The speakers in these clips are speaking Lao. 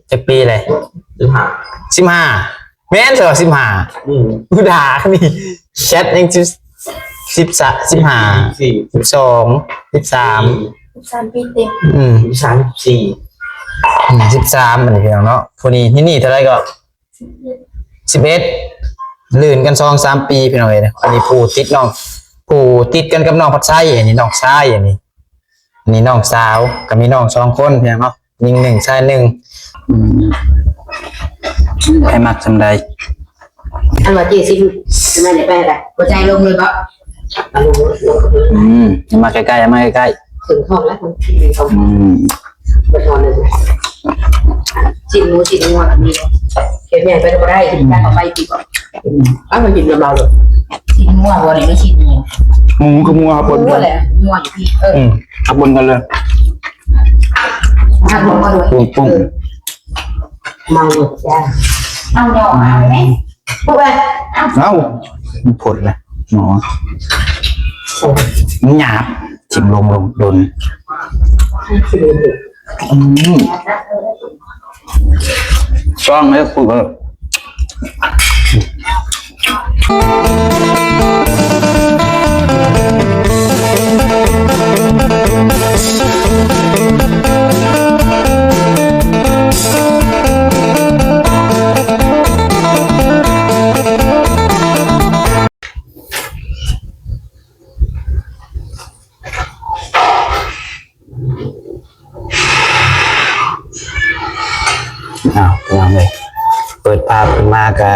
ຈັກປີແຫຼະ? ສິບຫ້າ ສິບຫ້າ ແມ່ນຊະ ສິບຫ້າ ອືມ ຜູ້ດ່ານີ້ ແຊັດຍັງສິບ ສິບສາມ ສິບຫ້າ ສິບສອງ ສິບສາມ ສິບສາມປີເຕັມ ອືມ ສິບສາມ ສິບສີ່ ອືມ ສິບສາມ ອັນນີ້ພີ່ນ້ອງເນາະ. ຜູ້ນີ້ ນີ້ ນີ້ເທົ່າໃດກໍ? ສິບເອັດ ລື່ນກັນສອງສາມປີພີ່ນ້ອງເອີຍ. ອັນນີ້ຜູ້ຕິດນ້ອງ ຜູ້ຕິດກັນກັບນ້ອງພັດໄຊ ອັນນີ້ນ້ອງຊາຍ ອັນນີ້ ອັນນີ້ນ້ອງສາວ ກໍມີນ້ອງສອງຄົນພີ່ນ້ອງເນາະ ຍິງໜຶ່ງ ຊາຍໜຶ່ງ. ອືມ ໃຜມັກສ່ຳໃດ? ອັນວ່າເຈຊິມ ສະໄໝໄດ້ໄປລະ ຫົວໃຈລົງເລີຍບໍ່? ອືມ ມາໃກ້ໆ ມາໃກ້ໆ ເຖິງທ້ອງແລ້ວ ອືມ ບໍ່ທອນເລີຍ. ຊີ້ນໝູຊີ້ນງົວກໍມີ ເຮັດຫຍັງໄປກໍບໍ່ໄດ້ ກິນຢາເຂົ້າໄປອີກບໍ່? ອືມ ເອົາມາກິນກັບເຮົາໂລດ. ຊີ້ນງົວບໍ່ນີ້ ຊີ້ນໝູ ໝູກັບງົວ ປົນກັນ ງົວແຫຼະ ງົວຢູ່ພີ້ ເອີ ອືມ ເອົາປົນກັນເລີຍ ເອົາປົນກັນເລີຍ ປຸ້ງໆ ເອີ ເມົາຢູ່ຈ້າ ເອົາດອກເອົາໄດ້ ເອົາ ມັນພົດລະ ໝໍ ມັນຫຍາບ ຖິ້ມລົງ ລົງດົນ ອືມ ຊອງໃຫ້ຜູ້ເບິ່ງ. ອ້າວ ພີ່ນ້ອງເອີຍ ເປີດພາບຂຶ້ນມາກະ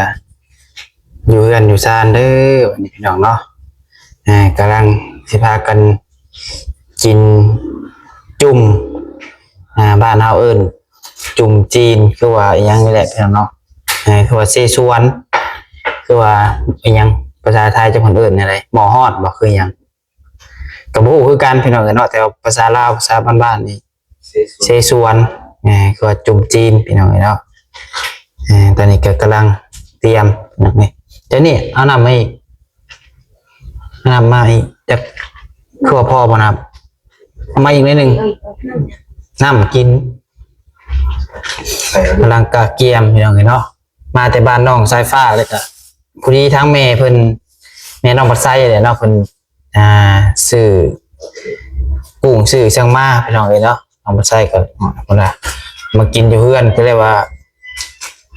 ຢູ່ເຮືອນຢູ່ຊານເດີ ບັດນີ້ພີ່ນ້ອງເນາະ ອ່າ ກຳລັງຊິພາກັນກິນຈຸ່ມ ອ່າ ບ້ານເຮົາເອີ້ນຈຸ່ມຈີນ ຄືວ່າອີ່ຫຍັງນີ້ແຫຼະພີ່ນ້ອງເນາະ ອ່າ ຄືວ່າເຊຊວນ ຄືວ່າອີ່ຫຍັງ ພາສາໄທເຈົ້າເພິ່ນເອີ້ນແນວໃດ ໝໍ້ຮອດບໍ່ ຄືຫຍັງ? ກໍບໍ່ຮູ້ຄືກັນພີ່ນ້ອງເອີຍເນາະ ແຕ່ວ່າພາສາລາວ ພາສາບ້ານໆນີ້ ເຊຊວນ ເຊຊວນ ເອີ ຄືວ່າຈຸ່ມຈີນພີ່ນ້ອງເອີຍເນາະ ເອີ ຕອນນີ້ກໍກຳລັງຕຽມນີ້ ດຽວນີ້ເອົານ້ຳມາອີກ ເອົານ້ຳມາອີກຈັກ ຄືວ່າພໍບໍ່ນ້ຳ ເອົາມາອີກໜ້ອຍໜຶ່ງ ນ້ຳກິນ ກຳລັງກະກຽມພີ່ນ້ອງເອີຍເນາະ ມາແຕ່ບ້ານນ້ອງສາຍຟ້າ ແລ້ວກະພໍດີທາງແມ່ເພິ່ນ ແມ່ນ້ອງພັດໄຊແຫຼະເນາະ ເພິ່ນ ອ່າ ຊື້ກຸ້ງຊື້ຫຍັງມາພີ່ນ້ອງເອີຍເນາະ ນ້ອງພັດໄຊກໍ ເພິ່ນວ່າມາກິນຢູ່ເຮືອນ ກໍເລີຍວ່າ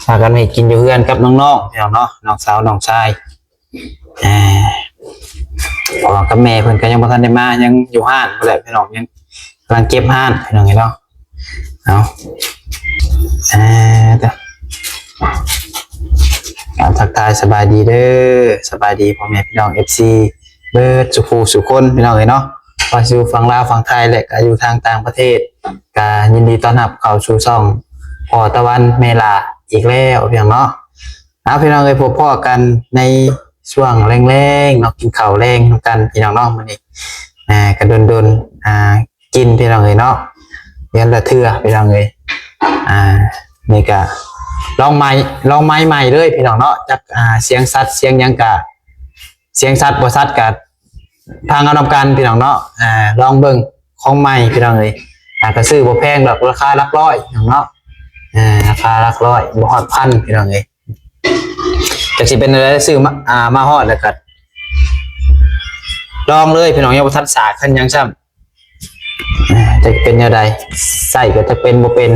ພາກັນມາກິນຢູ່ເຮືອນກັບນ້ອງໆ ພີ່ນ້ອງເນາະ ນ້ອງສາວນ້ອງຊາຍ ອ່າ ພໍ່ກັບແມ່ເພິ່ນກໍຍັງບໍ່ທັນໄດ້ມາ ຍັງຢູ່ຮ້ານພຸ້ນແຫຼະພີ່ນ້ອງ ຍັງກຳລັງເກັບຮ້ານພີ່ນ້ອງເອີຍເນາະ ເອົາ ອ່າ ເດີ ກາບທັກທາຍສະບາຍດີເດີ ສະບາຍດີພໍ່ແມ່ພີ່ນ້ອງ ເອັຟຊີ ເບິດສູ່ຜູ້ສູ່ຄົນພີ່ນ້ອງເອີຍເນາະ ວ່າຊິຢູ່ຝັ່ງລາວຝັ່ງໄທ ແລະ ກໍຢູ່ທາງຕ່າງປະເທດ ກໍຍິນດີຕ້ອນຮັບເຂົ້າສູ່ຊ່ອງພໍ່ຕາວັນແມ່ຫຼ້າອີກແລ້ວພີ່ນ້ອງເນາະ. ເອົາ ພີ່ນ້ອງເອີຍ ພົບພໍ້ກັນໃນຊ່ວງແລງໆເນາະ ກິນເຂົ້າແລງນຳກັນພີ່ນ້ອງເນາະ ມື້ນີ້ ອ່າ ກໍດົນໆ ອ່າ ກິນພີ່ນ້ອງເອີຍເນາະ ເດືອນລະເທື່ອພີ່ນ້ອງເອີຍ ອ່າ ນີ້ກະລອງໃໝ່ ລອງໃໝ່ໃໝ່ເລີຍພີ່ນ້ອງເນາະ ຈັກ ອ່າ ສຽງສັດສຽງຫຍັງກະ ສຽງຊັດບໍ່ຊັດກະຟັງເອົານຳກັນພີ່ນ້ອງເນາະ ອ່າ ລອງເບິ່ງຂອງໃໝ່ພີ່ນ້ອງເອີຍ ອ່າ ກະຊື້ບໍ່ແພງດອກ ລາຄາຫຼັກຮ້ອຍພີ່ນ້ອງເນາະ ອ່າ ລາຄາຫຼັກຮ້ອຍ ບໍ່ຮອດພັນພີ່ນ້ອງເອີຍ ຈັກຊິເປັນແນວໃດ ຊື້ມາ ອ່າ ມາຮອດແລ້ວກະລອງເລີຍພີ່ນ້ອງ ຍັງບໍ່ທັນສາກຄັນຫຍັງຊ້ຳ ອ່າ ຈັກເປັນແນວໃດ ໃຊ້ກໍຈັກເປັນບໍ່ເປັນ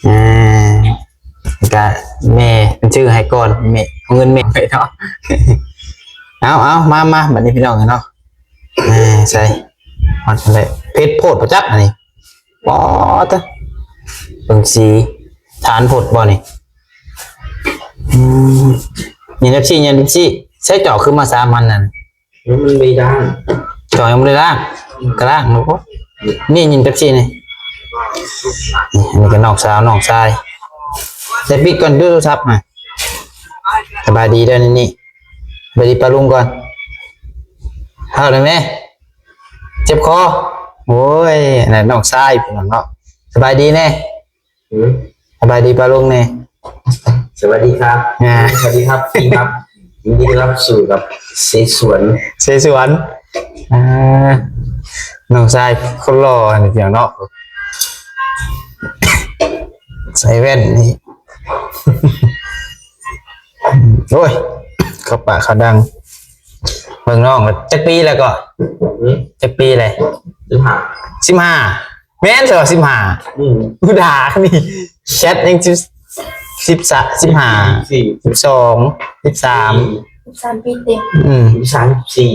ອ່າ ກະແມ່ເພິ່ນຊື້ໃຫ້ກ່ອນ ແມ່ເອົາເງິນແມ່ໄປເນາະ ເອົາ ເອົາ ມາ ມາ ບັດນີ້ພີ່ນ້ອງເນາະ ອ່າ ໃສ່ ຮອດແລ້ວ ເຜັດໂພດບໍ່ຈັກອັນນີ້ ປອດ ເບິ່ງສີ ທານໂພດບໍ່ນີ້ ອືມ ຍິນດີ ຍິນດີ ໃຊ້ຈອກຄືມາສາມອັນນັ້ນ ມັນບໍ່ໄດ້ລ້າງ ຈອກຍັງບໍ່ໄດ້ລ້າງ ກະລ້າງໂລດ ນີ້ຍິນດີ ນີ້ ນີ້ ອັນນີ້ກໍນ້ອງສາວນ້ອງຊາຍ ແຕ່ປິດກ່ອນ ດູໂທລະສັບ ສະບາຍດີເດີ ນີ້ ສະບາຍດີປ້າລຸງກ່ອນ ເຮົາໄດ້ແມ່ ເຈັບຄໍ ໂອ້ຍ ອັນນັ້ນນ້ອງຊາຍພີ່ນ້ອງເນາະ ສະບາຍດີແນ່ ອືມ ສະບາຍດີປ້າລຸງແນ່ ສະຫວັດດີຄັບ ອ່າ ສະຫວັດດີຄັບ ພີ່ຄັບ ຍິນດີຕ້ອນຮັບສູ່ກັບເຊສວນ ເຊສວນ ອ່າ ນ້ອງຊາຍຄົນຫຼໍ່ຫັ້ນເນາະ ເນາະ ເຊ ໃສ່ແວ່ນນີ້ ໂອ້ຍ ເຂົ້າປາກເຂົ້າດັງ. ເບິ່ງນ້ອງ ຈັກປີແລ້ວກໍ? ອືມ ຈັກປີແລ້ວ? ສິບຫ້າ ສິບຫ້າ. ແມ່ນ ເຈົ້າ ສິບຫ້າ. ອືມ ຜູ້ດ່ານີ້ ແຊັດຍັງສິບ ສິບສາມ ສິບຫ້າ ສິບສອງ ສິບສາມ ສິບສາມປີເຕັມ. ອືມ ສິບສາມ ສິບສີ່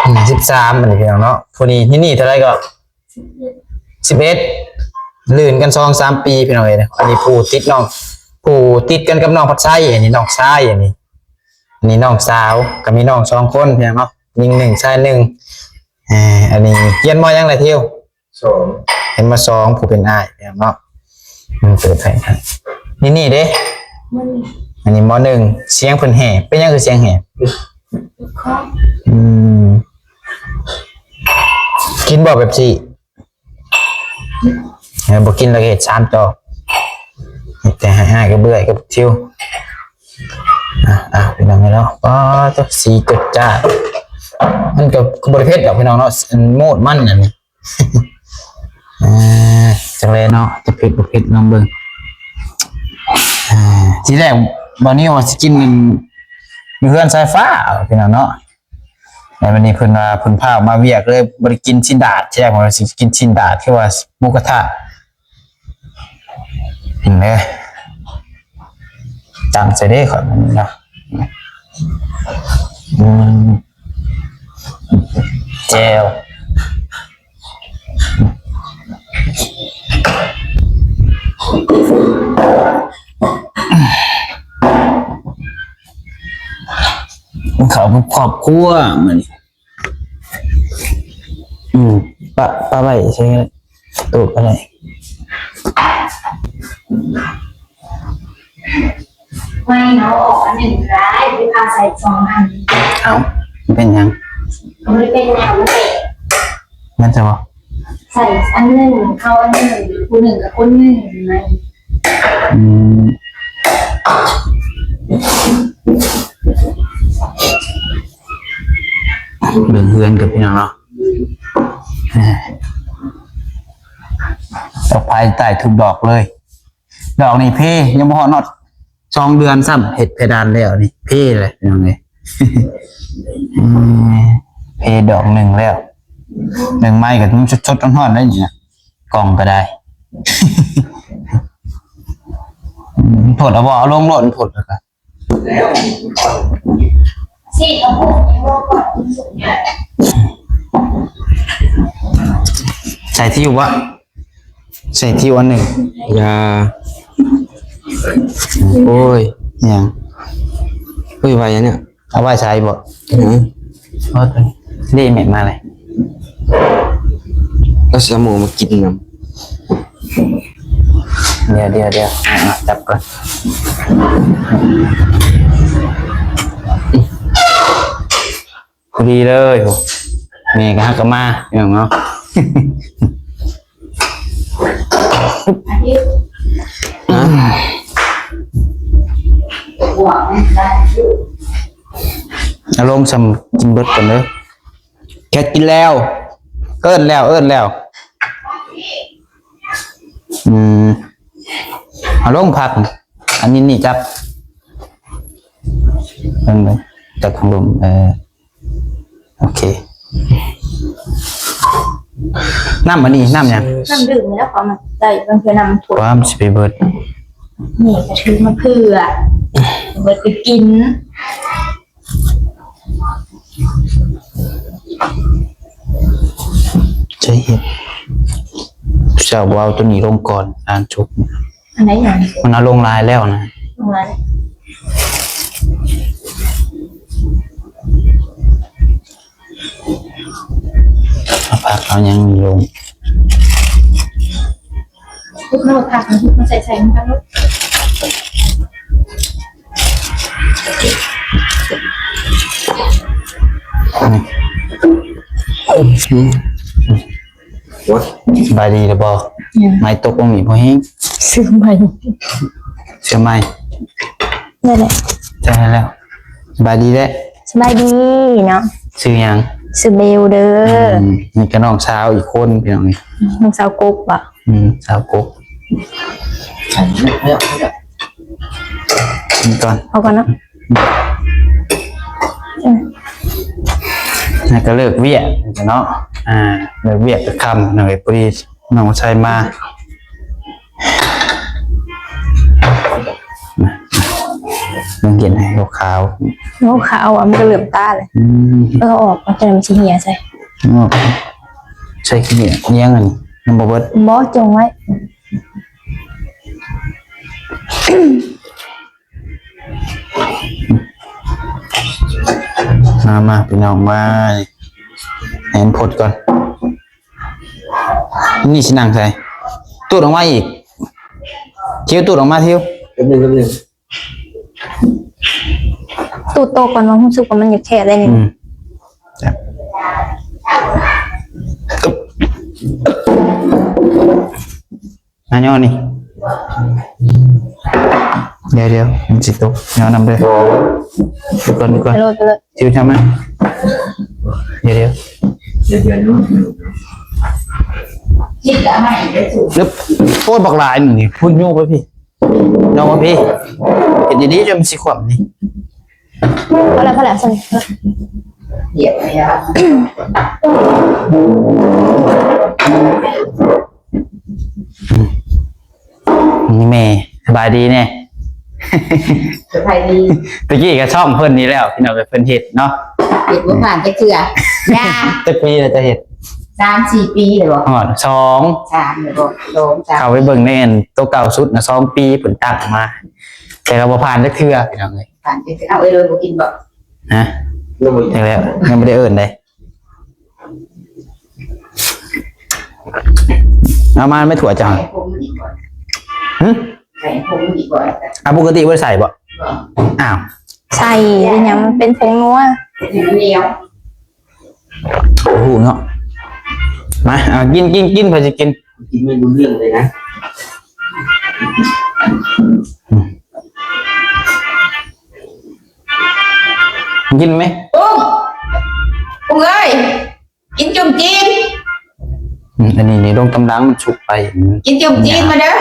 ອືມ ສິບສາມ ອັນນີ້ພີ່ນ້ອງເນາະ. ຜູ້ນີ້ ນີ້ ນີ້ເທົ່າໃດກໍ? ສິບເອັດ ລື່ນກັນສອງສາມປີພີ່ນ້ອງເອີຍ. ອັນນີ້ຜູ້ຕິດນ້ອງ ຜູ້ຕິດກັນກັບນ້ອງພັດໄຊ. ອັນນີ້ນ້ອງຊາຍ ອັນນີ້ ອັນນີ້ນ້ອງສາວ. ກໍມີນ້ອງສອງຄົນພີ່ນ້ອງເນາະ ຍິງໜຶ່ງ ຊາຍໜຶ່ງ. ເອີ ອັນນີ້ຮຽນ ມໍ ຫຍັງລະທິວ? ສອງ ຮຽນ ມໍ ສອງ ຜູ້ເປັນອ້າຍພີ່ນ້ອງເນາະ. ມັນເປີດໃຫ້ ນີ້ ນີ້ເດ້ ມ.ໜຶ່ງ ອັນນີ້ ມໍ ໜຶ່ງ. ສຽງເພິ່ນແຫບ ເປັນຫຍັງຄືສຽງແຫບ? ອືມ ກິນບໍ່ເປັບຊີ? ເອີ ບໍ່ກິນລະເຮັດສາມຕໍ່ ແຕ່ໃຫ້ອ້າຍກັບເອື້ອຍກັບທິວ. ອ່ະ ອ່ະ ພີ່ນ້ອງເນາະ ປາດ ສີຈັດຈ້ານ. ມັນກໍ ກໍບໍ່ໄດ້ເຜັດດອກພີ່ນ້ອງເນາະ ໂມດມັນອັນນີ້. ອ່າ ຈັກແລເນາະ ຈະເຜັດບໍ່ເຜັດ ລອງເບິ່ງ. ອ່າ ທີແລກບ່າວນິວວ່າຊິກິນຢູ່ເຮືອນສາຍຟ້າ ພີ່ນ້ອງເນາະ. ແລ້ວບັດນີ້ເພິ່ນວ່າເພິ່ນພາອອກມາວຽກ ເລີຍບໍ່ໄດ້ກິນຊີ້ນດາດ. ທີແລກເພິ່ນວ່າຊິກິນຊີ້ນດາດ ຄືວ່າໝູກະທະ. ເຫັນເດ້ ຕັ້ງໃສ່ເດ້ຂ້ອຍເນາະ. ອືມ ແຈ່ວ ເຂົ້າກັບຄອບຄົວມື້ນີ້. ອືມ ປະ ປະໄວ້ໃສ່ໂຕະກໍໄດ້. ໄວ້ເນາະ ອອກອັນໜຶ່ງກໍໄດ້ ໄປພາໃສ່ສອງອັນ. ເອົ້າ ມັນເປັນຫຍັງ? ມັນເປັນຫຍັງ ມັນເປັນ ມັນຈະບໍ່ ໃສ່ອັນໜຶ່ງ ເຂົ້າອັນໜຶ່ງ ຜູ້ໜຶ່ງກັບຄົນໜຶ່ງນະ. ອືມ ເບິ່ງເຮືອນກັນພີ່ນ້ອງເນາະ. ດອກໄຟໃຕ້ທຸກດອກເລີຍ. ດອກນີ້ເພ ຍັງບໍ່ຮອດ ຮອດສອງເດືອນຊ້ຳ ເຮັດເພດານແລ້ວນີ້ ເພແຫຼະພີ່ນ້ອງເອີຍ. ເພດອກໜຶ່ງແລ້ວ ໜຶ່ງໄມ້ກໍມັນສົດໆຮ້ອນໆໄດ໋ນີ້ນະ ກ່ອງກໍໄດ້. ອືມ ໂພດເອົາບໍ່ ເອົາລົງໂລດ ໂພດແລ້ວກໍ ໃສ່ທິ້ວວະ ໃສ່ທິ້ວອັນໜຶ່ງ. ຢ່າ ໂອ້ຍ ຫຍັງ? ໂອ້ຍ ໄວ້ອັນເນີ້ຍ ເອົາໄວ້ໃສ່ບໍ່? ເອີ ເອົາໂຕນີ້ ເດ້ແມ່ມາເລີຍ. ເອົາສາໝູມາກິນນຳ. ດຽວ ດຽວ ດຽວ ອ່ະ ຈັບກ່ອນ. ພໍດີເລີຍ ໂອ້ ແມ່ກໍຫາກະມາ ພີ່ນ້ອງເນາະ. ເອົາລົງຊ້ຳ ກິນເບິດກ່ອນເດີ. ແຄດກິນແລ້ວ ເອີ້ນແລ້ວ ເອີ້ນແລ້ວ. ອືມ ເອົາລົງຜັກ ອັນນີ້ ນີ້ຈັບ ເບິ່ງ ເບິ່ງ ຈັບທາງລຸ່ມ ເອີ ໂອເຄ. ນ້ຳອັນນີ້ ນ້ຳຫຍັງ? ນ້ຳດື່ມນີ້ແຫຼະ ເອົາມາໃສ່ ບາງເທື່ອນ້ຳມັນຖ້ວຍ ວ່າມັນຊິໄປເບິດ. ນີ້ກໍຖືມາເພື່ອ ເບິດໄປກິນ. ໃຈເຮັດ ເຈົ້າບໍ່ເອົາໂຕນີ້ລົງກ່ອນ ອ່ານຈົບ. ອັນໃດຫຍັງ? ມັນເອົາລົງຫຼາຍແລ້ວນະ ລົງຫຼາຍ. ເອົາຜັກເອົາຫຍັງລົງ. ທຸບມາ ຜັກທຸບມາໃສ່ ໃສ່ນຳກັນໂລດ. ສະບາຍດີແລ້ວບໍ່? ຍັງ. ໄມ້ຕົກລົງນີ້ບໍ່ແຮງ. ຊື້ໃໝ່ ຊື້ໃໝ່. ນັ້ນແຫຼະ ໃຊ່ແລ້ວ. ສະບາຍດີເດ້. ສະບາຍດີເນາະ. ຊື່ຫຍັງ? ຊື່ເບວເດີ. ອືມ ນີ້ກໍນ້ອງສາວອີກຄົນ ພີ່ນ້ອງນີ້. ນ້ອງສາວກົກບໍ? ອືມ ສາວກົກ. ນີ້ກ່ອນ ເອົາກ່ອນເນາະ ອືມ ແລ້ວກໍເລີກວຽກເນາະ ອ່າ ເລີກວຽກກໍຄ່ຳເນາະ ພໍດີນ້ອງໄຊມາ ເບິ່ງເຢັນໃຫ້ຂາວໆ ໂອ້ ຂາວອະ ມັນກໍເຫຼືອມຕາເລີຍ ອືມ ເອີ ເອົາອອກ ມັນຈະ ມັນຊິເຫຍໃສ່ ເອົາອອກ ໃສ່ຂີ້ເຫຍື້ອ ຍັງອັນນີ້ ຍັງບໍ່ເບິດ ບໍ່ ຈົ່ງໄວ້. ມາ ມາ ພີ່ນ້ອງ ມາ ໃຫ້ມັນພົດກ່ອນ ນີ້ຊິນັ່ງໃສ ຕູດອອກມາອີກ ທິວ ຕູດອອກມາ ທິວ ແປັບໜຶ່ງ ແປັບໜຶ່ງ ຕູດໂຕະກ່ອນ ວ່າຮູ້ສຶກວ່າມັນຢາກແຄະໄດ້ນີ້ ອືມ. ອ່ະ ຍໍນີ້ ດຽວໆ ມັນຊິຕົກ ຍໍນຳເດີ ໄປກ່ອນ ໄປກ່ອນ ໄປໂລດ ໄປໂລດ ຊິວທຳມາ ດຽວໆ ດຽວໆ ໂອ້ຍ ບັກຫຼາຍໜຶ່ງນີ້ ພຸ້ນ ໂຍກໄປພີ້ ໂຍກໄປພີ້ ເຮັດດີໆ ຈົນມັນຊິຂວ້ຳນີ້ ພໍແລ້ວ ພໍແລ້ວ ຊັ້ນ ນີ້ແມ່ ສະບາຍດີແນ່ ສະບາຍດີ ຕະກີ້ກໍຊ່ອງເພິ່ນນີ້ແລ້ວ ພີ່ນ້ອງ ເພິ່ນເຮັດເນາະ ເຮັດບໍ່ຜ່ານຈັກເທື່ອ ຢ່າ ຈັກປີແລ້ວຈະເຮັດ ສາມສີ່ປີແລ້ວບໍ່ ຮອດສອງ ສາມແລ້ວບໍ່ ສອງ ສາມ ເຂົ້າໄປເບິ່ງໃນອັນໂຕເກົ່າສຸດນະ ສອງປີເພິ່ນຕັ້ງມາ ແຕ່ກໍບໍ່ຜ່ານຈັກເທື່ອ ພີ່ນ້ອງເອີຍ ຜ່ານຈັກເທື່ອ ເອົາ ເອີ ບໍ່ກິນບໍ່ ຮະ ຍັງແລ້ວ ຍັງບໍ່ໄດ້ເອີ້ນເດ້ ເອົາມາແມ່ ຖ້ວຍເຈົ້າ ໃສ່ຜົງມັນອີກບໍ່ ຫຶ ໃສ່ຜົງມັນອີກບໍ່ ອ່ະ ປົກກະຕິບໍ່ໄດ້ໃສ່ບໍ່ ບໍ່ ອ້າວ ໃສ່ ເປັນຫຍັງ ມັນເປັນຜົງນົວ ໃຫ້ມັນໜຽວ ບໍ່ຮູ້ເນາະ ມາ ເອົາ ກິນ ກິນ ກິນ ໃຜຊິກິນ ກິນໄມ່ຮູ້ເລື່ອງເລີຍນະ ອືມ ກິນໄໝ ປຸ້ງ ປຸ້ງເອີຍ ກິນຈຸ້ມຈີນ ອືມ ອັນນີ້ນີ້ລົງຕຳລັງ ມັນສຸກໄປ ກິນຈຸ້ມຈີນມາເດີ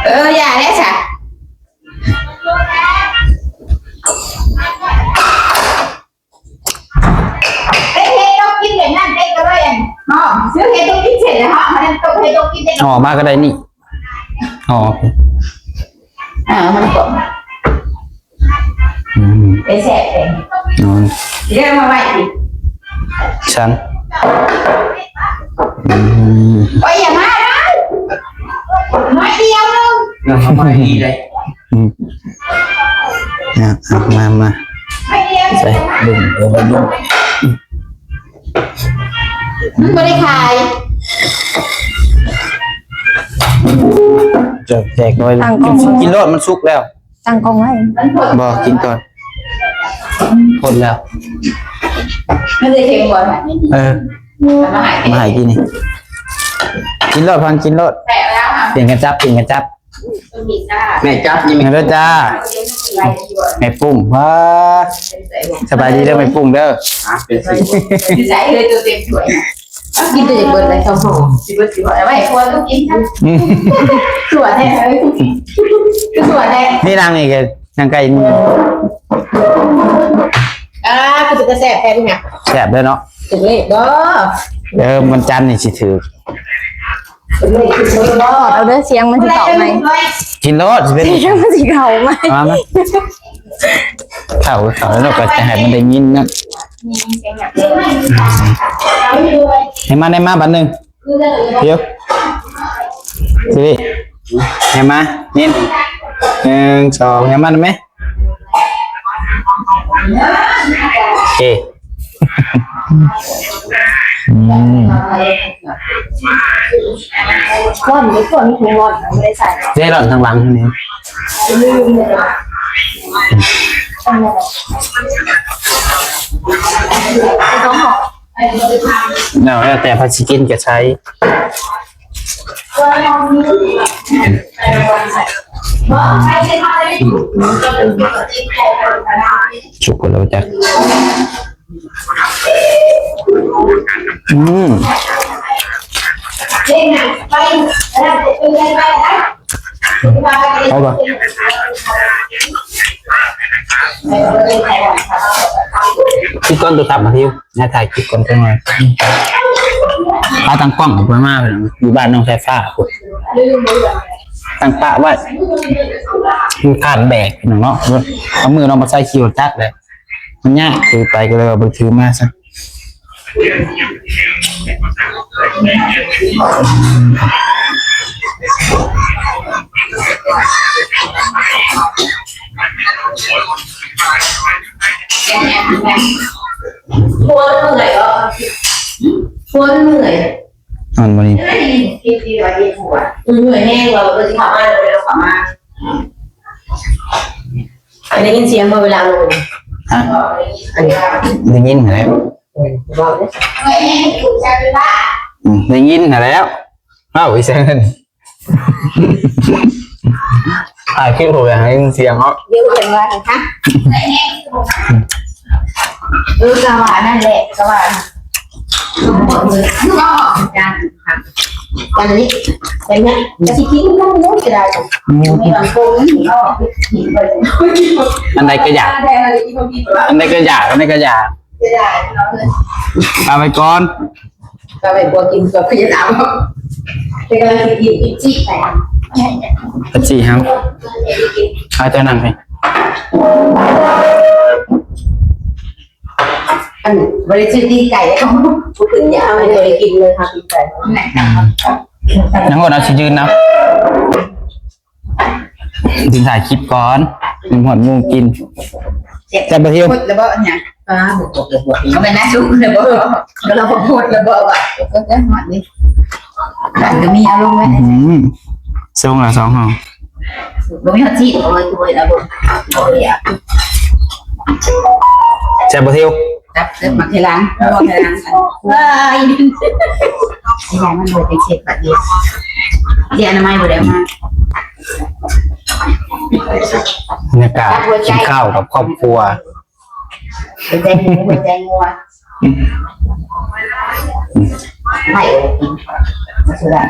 ເອີ ຢ່າແລ້ວຊະ ເຮັດ ເຮັດຕົກກິນແບບນັ້ນ ເຮັດກໍເລີຍ ອັນ ຫອມ ຊື້ເຮັດຕົກກິນເສັດແລ້ວ ຫອມ ມັນຕົກ ເຮັດຕົກກິນ ຫອມມາກໍໄດ້ນີ້ ຫອມ ອ່າ ມັນກໍ ອືມ ໄດ້ແຊບເລີຍ ອືມ ເດີ ມາໄວ້ ຊັ້ນ ອືມ ໂອ້ຍ ຢ່າມາເດີ ໜ້ອຍດຽວໜຶ່ງ ເອົາມາດີເລີຍ ອືມ ອ່ະ ເອົາ ມາ ມາ ໃສ່ ເບິ່ງ ເບິ່ງ ເບິ່ງ ມັນບໍ່ໄດ້ຂາຍ ແຈກ ແຈກໜ້ອຍ ຕັ້ງກ້ອງ ກິນ ກິນໂລດ ມັນສຸກແລ້ວ ຕັ້ງກ້ອງໄວ້ ບໍ່ ກິນກ່ອນ ພົ້ນແລ້ວ ມັນຈະເຄັມບໍ່ ເອີ ມາໃຫ້ ມາໃຫ້ກິນນີ້ ກິນໂລດ ພັງ ກິນໂລດ ແຕະແລ້ວ ປ່ຽນກັນຈັບ ປ່ຽນກັນຈັບ ແມ່ຈັບນີ້ ມາເດີຈ້າ ແມ່ປຸ້ງ ວ້າ ສະບາຍດີເດີແມ່ປຸ້ງເດີ ອ່ະ ເປັນ ໃສ່ເລີຍ ຕົວເຕັມຖ້ວຍ ເອົາກິນຈົນຈະເບິດເລີຍ ສອງໂຖ ຊິເບິດ ຊິເບິດ ເອົາໄວ້ໃຫ້ຄົວກິນ ອືມ ຕົວແທ້ເລີຍ ຕົວແທ້ ນີ້ນາງນີ້ກໍນາງໄກ່ນີ້ ອ່າ ຄືເປັນຕາແຊບແທ້ນີ້ນະ ແຊບເດີເນາະ ຖືກເລກບໍ່ ເອີ ວັນຈັນນີ້ຊິຖືກ ຖອດເອົາເດີ ສຽງມັນຊິເຂົ້າໃໝ່ ກິນໂລດ ຊິເປັນ ສຽງມັນຊິເຂົ້າໃໝ່ ມາ ມາ ເຂົ້າ ເຂົ້າແລ້ວເນາະ ກໍຈະໃຫ້ມັນໄດ້ຍິນນະ ໃຫ້ມາ ໃຫ້ມາບາດໜຶ່ງ ດຽວ ຊິ ໃຫ້ມາ ຍິນ ໜຶ່ງ ສອງ ໃຫ້ມາໄດ້ໄໝ ໂອເຄ ອືມ ກ້ອນນີ້ ກ້ອນນີ້ຄືຮ້ອນ ບໍ່ໄດ້ໃສ່ ເຈລອນທາງຫຼັງນີ້ ລືມເລີຍ ຕ້ອງຫອມ ແລ້ວແຕ່ໃຜຊິກິນກໍໃສ່ ສຸກແລ້ວຈັກ ອືມ ເອົາລະ ຄິດກ່ອນໂທລະສັບມາ ທິວ ໃຫ້ຖ່າຍຄລິບກ່ອນຈັກໜ່ອຍ. ເອົາຕັ້ງກ້ອງອອກໄປມາ ຢູ່ບ້ານນ້ອງສາຍຟ້າພຸ້ນ ຕັ້ງປະໄວ້ ມັນຄ້ານແບກເນາະ ເອົາມືນ້ອງມາໃສ່ຂີ່ລົດຈັກແຫຼະ ມັນຍາກຖືໄປ ກໍເລີຍວ່າບໍ່ຖືມາຊະ. ຄົນເມື່ອຍບໍ່? ຄົນເມື່ອຍ ນອນບໍ່ນີ້ ເມື່ອຍແຮງວ່າ ເພິ່ນຊິເຂົ້າມາ ເພິ່ນເຂົ້າມາ. ໄດ້ຍິນສຽງບໍ່ເວລາລົງ? ຮະ? ອັນນີ້ ໄດ້ຍິນຫັ້ນແຫຼະ ເອີ ເວົ້າເດ້ ອືມ ໄດ້ຍິນຫັ້ນແຫຼະ ເວົ້າອີ່ຫຍັງຫັ້ນ ຖ່າຍຄລິບບໍ່ຢາກໃຫ້ຍິນສຽງເນາະ ດຽວເຫັນວ່າ ຮະ? ເອີ ກະວ່ານັ້ນແຫຼະ ກະວ່າ ອັນນີ້ ອັນນີ້ ກະຊິກິນນຳເນາະ ເສຍດາຍ ອືມ ມີບາງຄົນ ອັນໃດກະຢາກ ອັນໃດກະຢາກ ອັນໃດກະຢາກ ເສຍດາຍ ເອົາໄວ້ກ່ອນ ເອົາໄວ້ກ່ອນ ກິນກັບພະຍາດາວ ແຕ່ກຳລັງຊິກິນອີກຊິໄປ ເປັບຊີເຮົາ ເອົາເຈົ້ານັ່ງໄປ. ອັນ ບໍ່ໄດ້ຊື້ຕີນໄກ່ ເຂົາບໍ່ຂຶ້ນຢາ ບໍ່ໄດ້ກິນເລີຍ ຫາຕີນໄກ່ ອືມ ຍັງບໍ່ໄດ້ຊິຢືນນຳ ຊິຖ່າຍຄລິບກ່ອນ ຮອດໂມງກິນ ແຊບບໍ່ ທິວ? ແລ້ວບໍ່ອັນຫຍັງ ປາ ບໍ່ ບໍ່ ບໍ່ ບໍ່ ບໍ່ແມ່ນນາສຸກແລ້ວບໍ່ ກໍລາວບໍ່ໂພດແລ້ວບໍ່ວ່າ ກໍໄດ້ຮອດນີ້ ກະມີອາລົມໄວ້ ອືມ ສົ່ງລະສອງຫ້ອງ ບໍ່ມີຮອດຊີ້ນ ໂອ້ຍ ໂອ້ຍ ລະບໍ່ ບໍ່ຢາກ ແຊບບໍ່ ທິວ? ຈັບ ຈັບ ໝາກເທລາງ ໝາກເທລາງ ວ້າຍ ຢ່າມັນບໍ່ໄປເຊັດບາດນີ້ ທີ່ອະນາໄມບໍ່ໄດ້ເອົາມາ ບັນຍາກາດກິນຂ້າວກັບຄອບຄົວ ຫົວໃຈໝູ ຫົວໃຈງົວ ໃຫ້ກິນ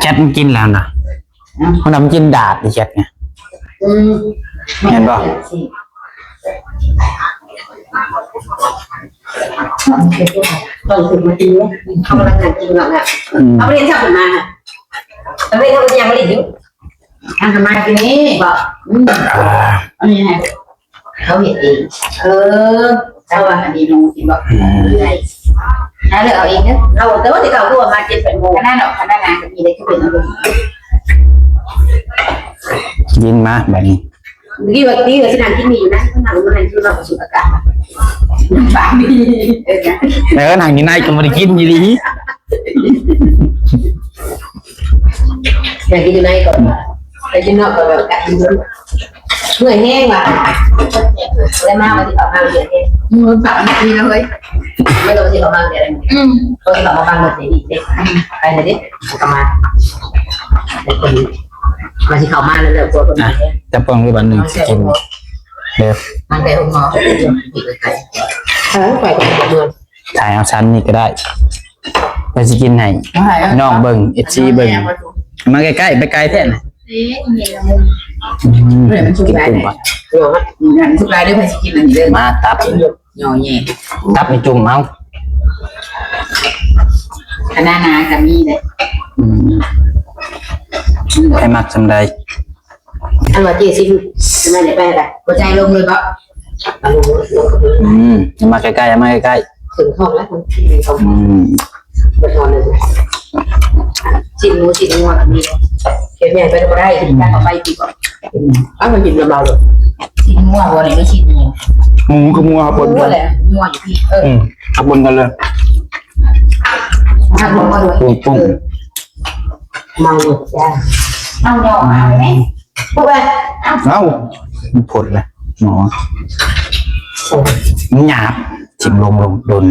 ແຄດມັນກິນແລ້ວນະ ມັນນຳກິນດາດອີແຄດນີ້ ອືມ ແມ່ນບໍ່? ຕອນຂຶ້ນມາກິນເນາະ ເຮົາກຳລັງນັ່ງກິນເນາະ ອືມ ເຮົາບໍ່ໄດ້ເຮັດສັບມາ ເຮົາເຮັດ ເຮົາກໍຍັງບໍ່ໄດ້ກິນ ອັນທຳມາກິນນີ້ບໍ່ ອືມ ອ່າ ອັນນີ້ໃຫ້ ເຂົາເຮັດເອງ ເອີ ເຈົ້າວ່າອັນນີ້ໜູກິນບໍ່ ອືມ ໄດ້ ຖ້າເລືອກເອົາເອງເດີ ເຮົາ ແຕ່ວ່າແຕ່ເກົ່າຄືວ່າມາເຈັດແປດໂມງ ຂະໜາດເນາະ ຂະໜາດນາງກໍມີໄດ້ຄືເປັນອາລົມ ກິນມາບາດນີ້ ເມື່ອກີ້ວ່າ ກີ້ວ່າຊິນັ່ງກິນໝີ່ຢູ່ນະ ນັ່ງ ມານັ່ງກິນເຮົາກໍສູດອາກາດ ປາກດີ ເອີ ນັ່ງຢູ່ໃນກໍບໍ່ໄດ້ກິນອີ່ຫຼີ ນັ່ງກິນຢູ່ໃນກໍ ໄປກິນນອກກໍແບບກະກິນ ເມື່ອຍແຮງວ່າ ແລ້ວມາວ່າຊິເຂົ້າມາເດືອນນີ້ ອືມ ປາກດີເລີຍ ແລ້ວກໍຊິເຂົ້າມາເດືອນນີ້ ອືມ ກໍຊິເຂົ້າມາຟັງເດີ ໄປເລີຍເດ້ ກໍມາ ວ່າຊິເຂົ້າມາແລ້ວ ແລ້ວ ອ່ະ ຈັບກ້ອງຢູ່ບາດໜຶ່ງ ຊິກິນເດີ ມັນໄປໂຮງໝໍ ເອີ ໄປກໍບໍ່ເມືອງ ຖ່າຍເອົາຊັ້ນນີ້ກໍໄດ້ ເພິ່ນຊິກິນໃຫ້ນ້ອງເບິ່ງ ເອັຟຊີເບິ່ງ ມາໃກ້ໆ ໄປໄກແທ້ນະ ອືມ ກິນກຸ້ງກ່ອນ ສຸກຫຼາຍເດີ ໃຜຊິກິນອັນນີ້ເດີ ມາຕັບ ຍໍແຍ່ ຕັບນີ້ຈຸ່ມເອົາ ຄະນານາກໍມີເດ້ ອືມ ໃຜມັກສ່ຳໃດ ອັນວ່າເຈຊິມ ແມ່ນໄປລະ ຫົວໃຈລົງເລີຍບໍ່? ອືມ ມາໃກ້ໆ ມາໃກ້ໆ ເຖິງທ້ອງແລ້ວ ອືມ ບໍ່ທອນເລີຍ ຊີ້ນໝູ ຊີ້ນງົວ ມີ ເຮັດຫຍັງໄປກໍບໍ່ໄດ້ ກິນໄປກໍໄປກິນ ເອົາມາກິນນຳເຮົາເລີຍ ຊີ້ນງົວບໍ່ນີ້ ຊີ້ນໝູ ໝູກັບງົວເຮົາປົນກັນ ງົວແຫຼະ ງົວຢູ່ພີ້ ເອີ ອືມ ເຮົາປົນກັນເລີຍ ເຮົາປົນກັນເລີຍ ປຸ້ງໆ ເອີ ເມົາຢູ່ຈ້າ ເອົາດອກເອົາໄດ້ ເອົ້າ ມັນພົດລະ ໝໍ ມັນຫຍາບ ຖິ້ມລົງ ລົງດົນ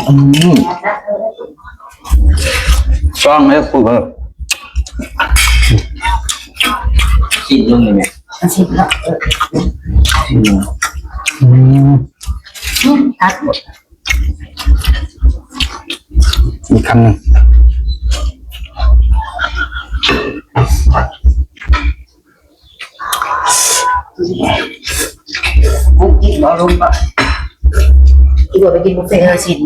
ອືມ ຊອງເດີ ກິນລົງນີ້ແມ່ ຊິບລະ ອືມ ອືມ ຕັດ ອືມ ອີກຄຳໜຶ່ງ. ກິນບໍ່ລົງບໍ່? ກິນບໍ່ໄປກິນບຸບເຟເດີຊິນ.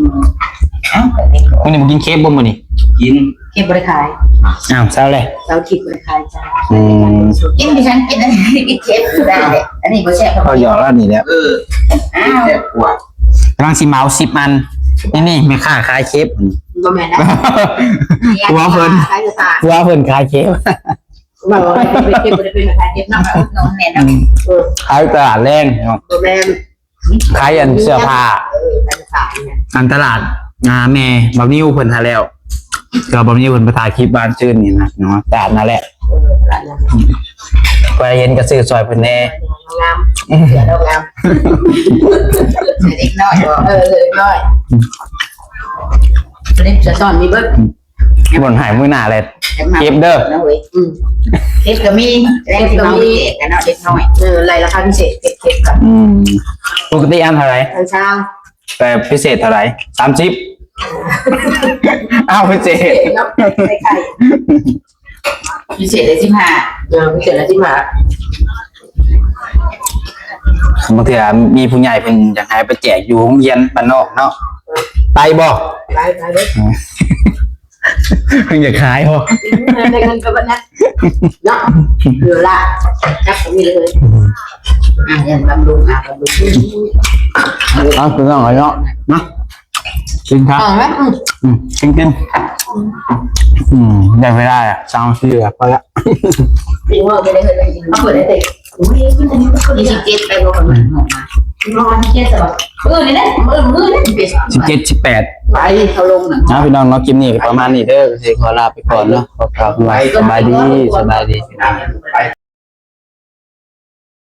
ມື້ນີ້ບໍ່ກິນເຄບບໍ່ມື້ນີ້? ກິນ. ເຄບບໍ່ໄດ້ຂາຍ. ອ້າວ ເຊົາແລ້ວ. ເສົາອາທິດບໍ່ໄດ້ຂາຍຈ້າ. ອືມ ກິນ ດິສັນກິນອັນນີ້ ກິນເຄບບໍ່ໄດ້ເດ້. ອັນນີ້ບໍ່ແຊບ. ເຂົາຢອກລາວນີ້ແຫຼະ. ເອີ ອ້າວ ແຊບກວ່າ. ກຳລັງຊິເໝົາສິບອັນ. ນີ້ໆ ແມ່ຄ້າຂາຍເຄບ. ບໍ່ແມ່ນນະ. ຜົວເພິ່ນ ຂາຍຢູ່ຕະຫຼາດ. ຜົວເພິ່ນຂາຍເຄບ. ວ່າ ວ່າເປັນເຄບ ບໍ່ໄດ້ເປັນຂາຍເຄບເນາະ. ອຸດໜູນແນ່ນອນ. ອືມ ເອີ ຂາຍຕະຫຼາດແລງເນາະ. ບໍ່ແມ່ນ. ຂາຍອັນເສື້ອຜ້າ. ເອີ ຂາຍເສື້ອຜ້ານີ້. ອັນຕະຫຼາດ ອ່າ ແມ່ບັກນິວເພິ່ນຫັ້ນແຫຼ້ວ. ກໍບັກນິວເພິ່ນໄປຖ່າຍຄລິບວານຊືນນີ້ນະເນາະ. ຕະຫຼາດນັ້ນແຫຼະ. ເອີ ຕະຫຼາດນັ້ນ. ໃຜເຫັນກໍຊື້ຊ່ອຍເພິ່ນແດ່. ງາມ. ເສື້ອລາວງາມ. ເດັກນ້ອຍບໍ? ເອີ ເດັກນ້ອຍ. ເດັກສະທ້ອນມີເບິດ. ບ່ອນໃຫ້ມື້ໜ້າແຫຼະ ເກັບເດີ. ອືມ ເກັບກໍມີ ເກັບກໍມີ. ເດັກນ້ອຍ. ເອີ ໄລ່ລາຄາພິເສດ ເກັບ ເກັບກໍ. ອືມ ປົກກະຕິອັນເທົ່າໃດ? ອັນຊາວ. ແຕ່ພິເສດເທົ່າໃດ? ສາມສິບ. ອ້າວ ພິເສດເນາະ. ໄຂ່ ພິເສດໄດ້ສິບຫ້າ. ເອີ ພິເສດໄດ້ສິບຫ້າ. ບາງເທື່ອມີຜູ້ໃຫຍ່ເພິ່ນຢາກໃຫ້ໄປແຈກຢູ່ໂຮງຮຽນບ້ານນອກເນາະ. ໄປບໍ່? ໄປ ໄປເດີ. ເພິ່ນຢາກຂາຍບໍ່? ໄດ້ເງິນກໍບໍ່ນັກເນາະ. ເຫຼືອລະຈັບກໍມີເລີຍ. ອ່າ ຍັງບຳລຸງ ອ່າ ບຳລຸງ. ເອົາ ພີ່ນ້ອງເອີຍເນາະ ມາກິນຄັກ. ເອົາໄວ້. ອືມ ກິນ ກິນ. ອືມ ໄດ້ເວລາແລ້ວ ຊາວນາທີແລ້ວ ພໍແລ້ວ. ກິນເວົ້າໄປເລີຍ ເອົາເປີດໄດ້ເຕັມ. ໂອ້ຍ ອັນນີ້ກໍຄືສິບເຈັດໄປບໍ່ກັນ ອອກມາ ນອນເຈັດ ມື້ນີ້ແຫຼະ ມື້ ມື້ນີ້ ສິບເຈັດ ສິບແປດ ໄປເຂົາລົງນະ. ອ່າ ພີ່ນ້ອງເນາະ ຄລິບນີ້ກໍປະມານນີ້ເດີ ຊິຂໍລາໄປກ່ອນເນາະ. ຂໍກ່າວຄຳວ່າສະບາຍດີ ສະບາຍດີ.